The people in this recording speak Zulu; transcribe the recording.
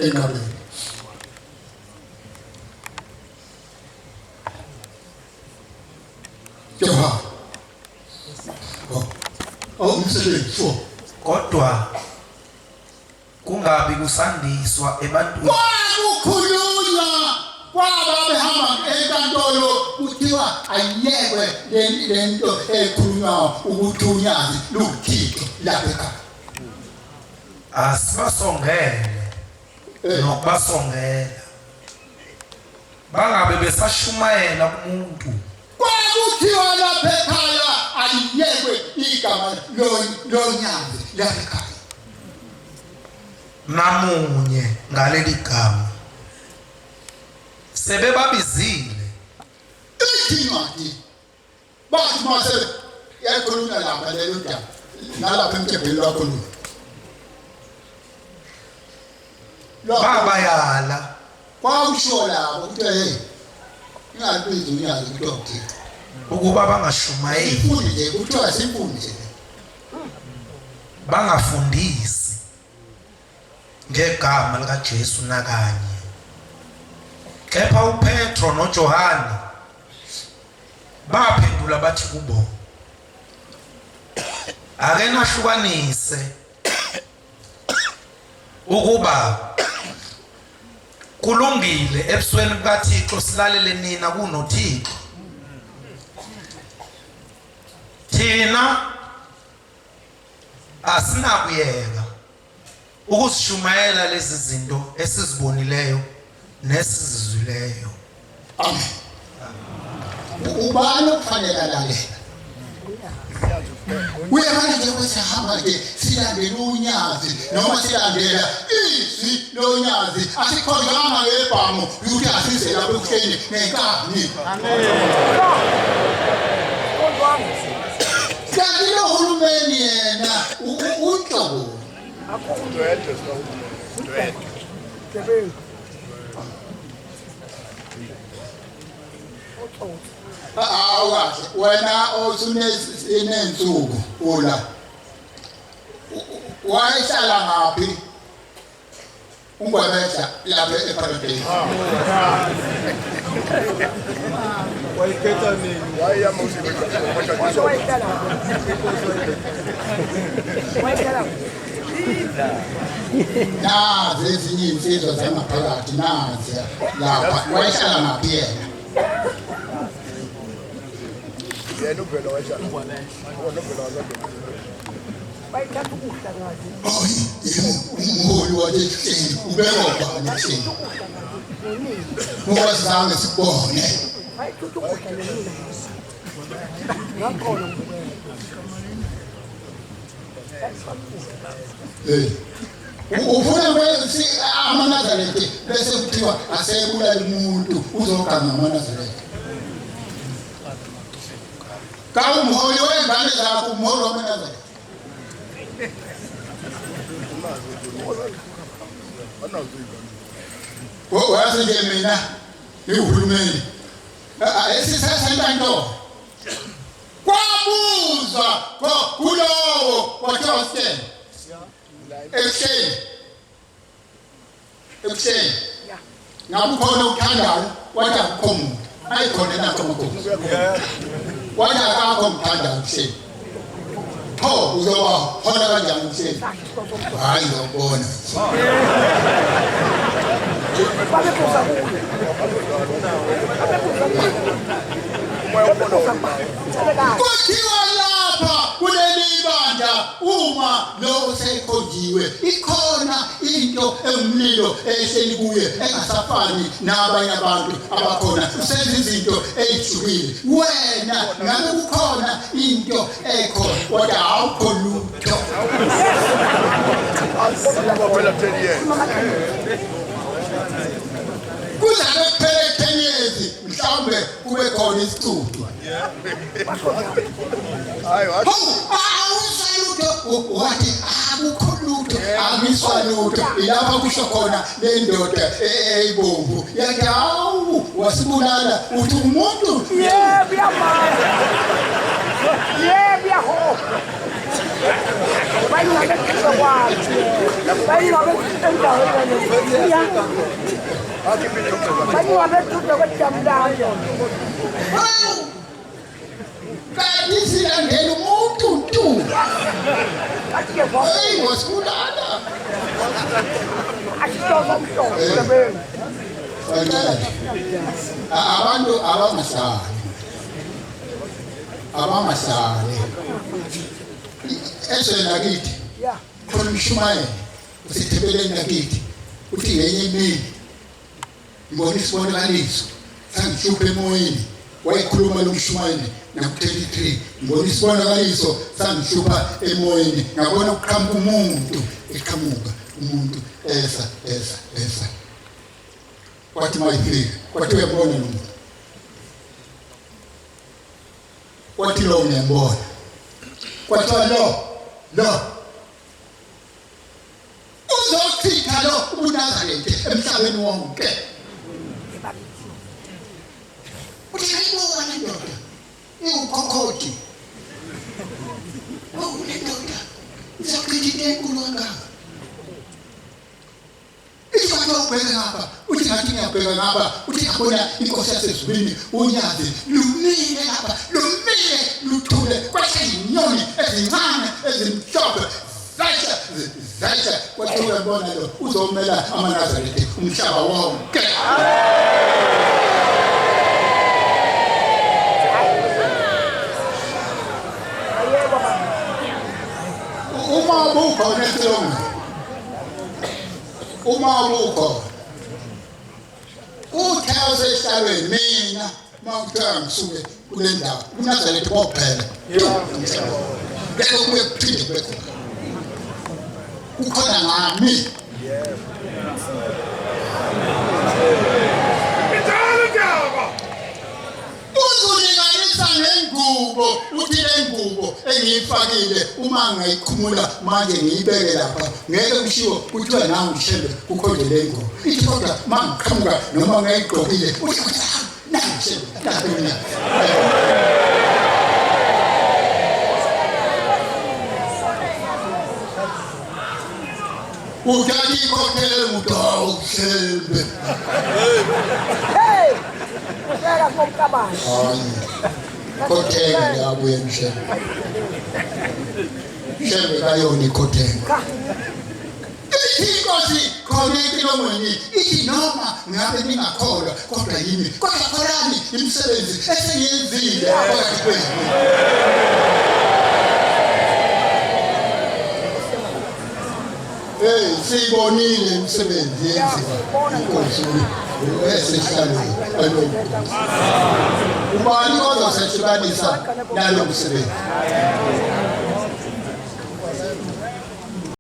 Enqabeni. Joha. Oh, oh umsebenzi 4. Kodwa kungabi kusandiswa ebantwini. Kwakukhulunywa kwaba behamba enkantolo kuthiwa ayiyekwe le nto ekhulunywa ukuthi unyazi luwuthixo lapha ekhaya. Asibasongele nokubasongela bangabe besashumayela kumuntu. Kwakuthiwa lapha ekhaya aliyekwe igama lonyazi lapha ekhaya. Namunye ngaleli gama sebebabizile. Ithi incwadi bathi mase yakhulunywa lapha lelo daba nalapha emthembeni lwakhulunywa. Babayala. Kwakushiwo labo kuthiwa hey ingalibizi unyazi kuthiwa uThixo. Ukuba bangashumayeli. Sifunde nje kuthiwa sifunde nje. Bangafundisi ngegama likaJesu nakanye. Kepha uPetro noJohane baphendula bathi kubo, ake nahlukanise ukuba kulungile ebusweni bukaThixo silalele nina kunoThixo. Thina asinakuyeka ukusishumayela lezi zinto esizibonileyo nesizizwileyo. Amen. Ubani okufanele alalela? Uyabona nje ukuthi sihamba nje silandela unyazi noma silandela izwi lonyazi asikhonjwanga ngebhamu ukuthi asize lapho ekuseni ngenkani. Kanti lo hulumeni yena unhloboni? Awu kahle wena osunensuku ula wayehlala ngaphi ungwebedla lapha eparadise Wayikhetha nini? Nazi ezinye iy'nsizwa zangaphakathi nazi lapha wayehlala ngaphi yena Yena uvela wayehlala. Wona uvela wayehlala. Bayithatha ukudla ngathi. Hayi, umholi wathi ekuseni ubekwa bani ekuseni ngoba sizange sikubone Bayithutha ukudla ngenina. Ngakhona ngibukela. Hey. Ufuna amaNazaretha bese kuthiwa asebulala umuntu uzoganga amaNazaretha. Kawumholi wengane zakho umholi wamaNazaretha. Wazi nje mina ngiwuhulumeni. Esisesenkantolo. Kwabuzwa kulowo kwathiwa usitshele. Ekuseni. Ekuseni. Ngabe ukhona okuthandayo wathi akukho muntu. Ayikhona nakho amakhosi. Wathi akakho omthandayo ekuseni. Pho uzobahola kanjani ekuseni? Hayi ngiyakubona. Babebuza kuye. Babebuza kuye. Babebuza kuye. Kuthiwa lapha kuleli bandla uma lo usekhonjiwe ikhona into engumlilo ehleli kuye engasafani nabanye abantu abakhona usenza izinto eyijulile wena ngabe kukhona into ekhona kodwa awukho lutho Phela 10 years. Kuzabe kuphele 10 years mhlawumbe kube khona isicucu. Hayi wathi Awuzwa lutho wathi akukho lutho amiswa lutho ilapha kusho khona le ndoda eyibomvu yathi hawu wasibulala uthi umuntu Yebo uyamanga. Yebo uyahola. Bayingabe kuhle kwakhe. Kanti silandela umuntu ntu. Hey, wasibulala. Abantu abangahlali. Abangahlali. Ezweni lakithi. Khona umshumayeli usethempelini lakithi. Uthi ngenye imini ngibona isibonakaliso sangihlupha emoyeni. Wayekhuluma lo mshumayeli naku-33 ngibona isibonakaliso sangihlupha emoyeni, ngabona kuqhamuka umuntu, eqhamuka umuntu esa esa esa. Kwathi mayifika kwathi uyabona lo muntu, kwathi lo ngiyambona, kwathiwa lo lo uzochitha lo ubuNazaretha emhlabeni wonke. Uthi ngayibona indoda iwukhokhoti. Oh, le ndoda izochitha into enkulu kangaka. Ithi ubheke ngapha, uthi ngathi ngiyabheka ngapha, uthi ngabona inkosi yasezulwini unyazi lumile lapha, lumile luthule, kwehla izinyoni ezincane ezimhlophe zehla zehla, kwathi uyabona lo uzomela amaNazaretha umhlaba wonke. Uma bukhona esilongweni, uma bukhona uthe osehlalweni, mina uma kuthiwa ngisuke kule ndawo uNazaretha bophela ngeke kube kuphinde kube khona, kukhona ngami. Uzolinganisa ngengubo, uthi le ngubo engiyifakile uma ngayikhumula manje ngiyibeke lapha ngeke kushiwo kuthiwa nangu uShembe kukhonje le ngubo. Ithi kodwa uma ngiqhamuka noma ngayigqokile uthi nangu uShembe nangu uNyazi. Uthatha ikhokhele uShembe. Hey! Ubeka komkabani. Hayi. Khothenga yabuye mshembe. Shembe kayona ikhothenga. Ithi inkosi khona entilongweni ithi noma ngabe ningakholwa kodwa yimi, kodwa kholani imisebenzi esengiyenzile phakathi kwenu. Hey, siyibonile imisebenzi yenziwa inkosi esehlalweni alomkhosi. Ubani ozosehlukanisa nalo msebenzi?